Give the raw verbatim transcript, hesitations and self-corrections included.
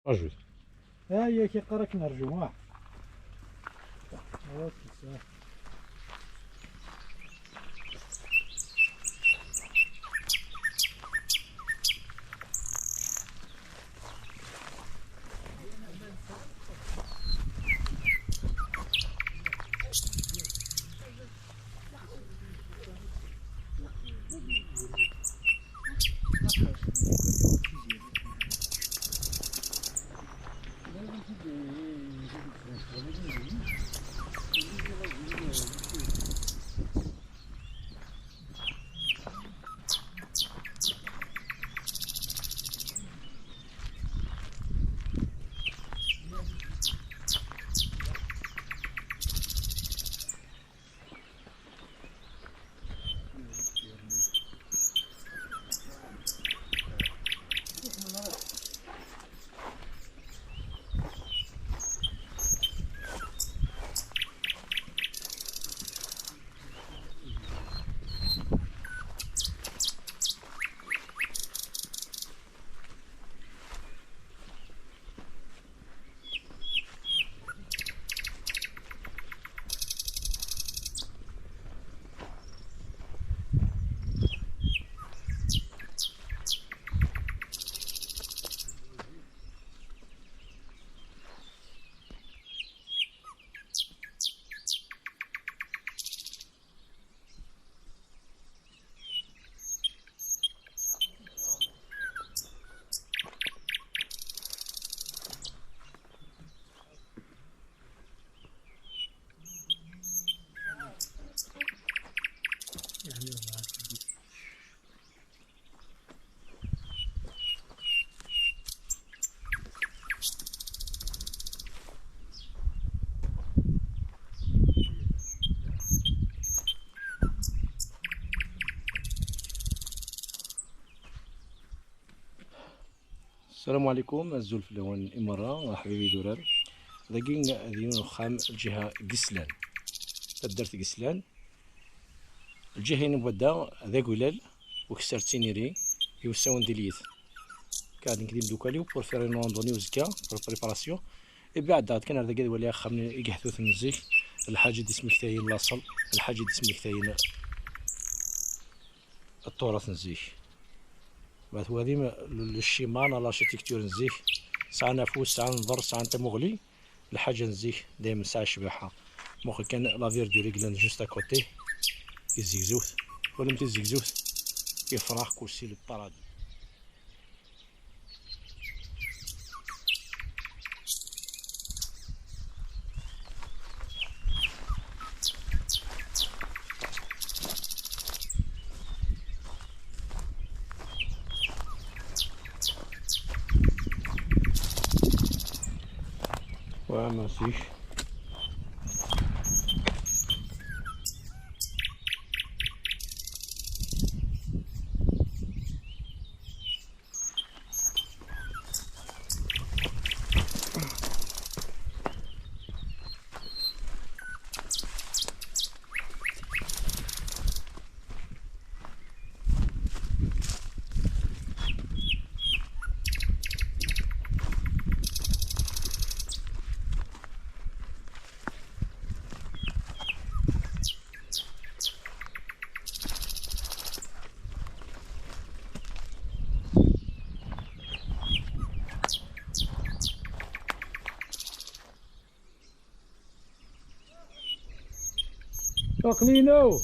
Ajoute. Ah, il y a qui paraît qu'on a rejoint. Ok, ça. السلام عليكم، azul fell-awen i merra, a ḥbibi idurar. Dagi d yiwen uxxam lǧiha n Gislan, taddart n Gislan. Lǧiha-inu n wadda d agulal, ukessar d tiniri, i usawen di lyit. Ka nekk d imdukal-iw pour faire une randonnée uzekka, pour préparation. Et puis ɛeddaɣ-d kan ar dagi ad waliɣ axxam n igehtuten n zik, lḥaǧa i d-ismektayen laṣel, lḥaǧa i d-ismektayen tturat n zik. Ma twalim le, le schéma n l'architecture n zik, sɛan afus, sɛan ḍer, sɛan tamuɣli. Lḥaǧa n zik dayem tesɛa ccbaḥa. Muqel kan la verdure i yellan juste à côté, tizegzewt. Twalam tizegzewt? Ifrax, kursi, le paradis. Ouais, merci. Aql-ino.